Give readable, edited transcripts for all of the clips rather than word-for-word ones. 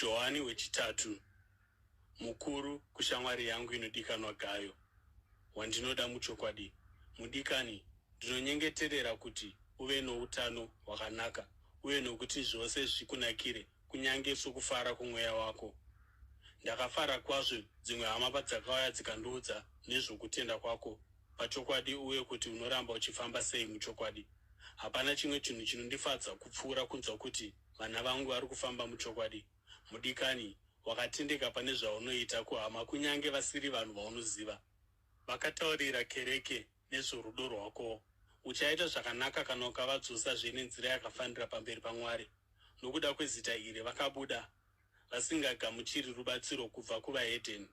Johani wechitatu, mukuru, kushamwari yangu inodikanwa Gayo, wandinoda muchokwadi. Mudikani, ndinonyengeterera kuti uve noutano hwakanaka uye nokuti zvose zvikunakire kunyange sokufara kwomweya wako. Ndakafara kwazvo dzimwe hama padzakauya dzikandiudza nezvokutenda kwako pachokwadi uye kuti unoramba uchifamba sei muchokwadi. Hapana chimwe chinhu chinondifadza kupfuura kunzwa kuti vana vangu vari kufamba muchokwadi. Mudikani, wakatendeka pane zvaunoita kuhama kunyange vasiri vanhu vaunoziva. Vakataurira kereke nezvorudo rwako. Uchaita zvakanaka kana ukavadzosazve nenzira yakafanira pamberi paMwari. Nokuda kwezita iri vakabuda, vasingagamuchiri rubatsiro kubva kuvahedheni.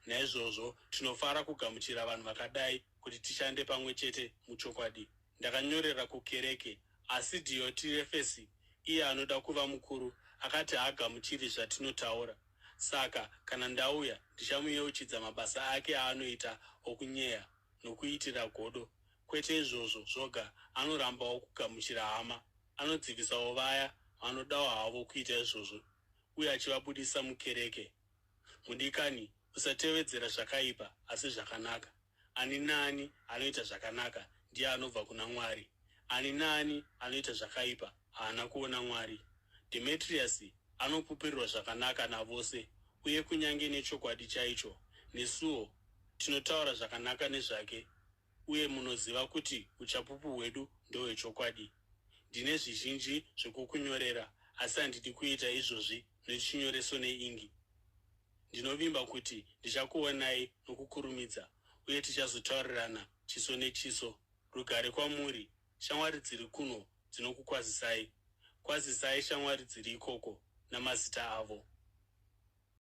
Naizvozvo tinofara kugamuchira vanhu vakadai kuti tishande pamwe chete muchokwadi. Ndakanyorera kukereke, asi Dhiotirefesi, iye anoda kuva mukuru, akati haagamuchiri zvatinotaura. Saka kana ndauya, ndichamuyeuchidza mabasa ake aanoita okunyeya nokuitira godo. Kwete izvozvo zvoga, anorambawo kugamuchira hama. Anodzivisawo vaya vanodawo havo kuita izvozvo uye achivabudisa mukereke. Mudikani, usatevedzera zvakaipa asi zvakanaka. Ani naani anoita zvakanaka ndiye anobva kuna Mwari. Ani naani anoita zvakaipa haana kuona Mwari. Dhemetriasi anopupurirwa zvakanaka navose, uye kunyange nechokwadi chaicho. Nesuwo tinotaura zvakanaka nezvake, uye munoziva kuti uchapupu hwedu ndohwechokwadi. Ndine zvizhinji zvokukunyorera, asi handidi kuita izvozvi nechinyoreso neingi. Ndinovimba kuti ndichakuonai nokukurumidza uye tichazotaurirana chiso nechiso. Rugare kwamuri. Shamwari dziri kuno dzinokukwazisai. Kwazisai shamwari dziri ikoko namazita avo.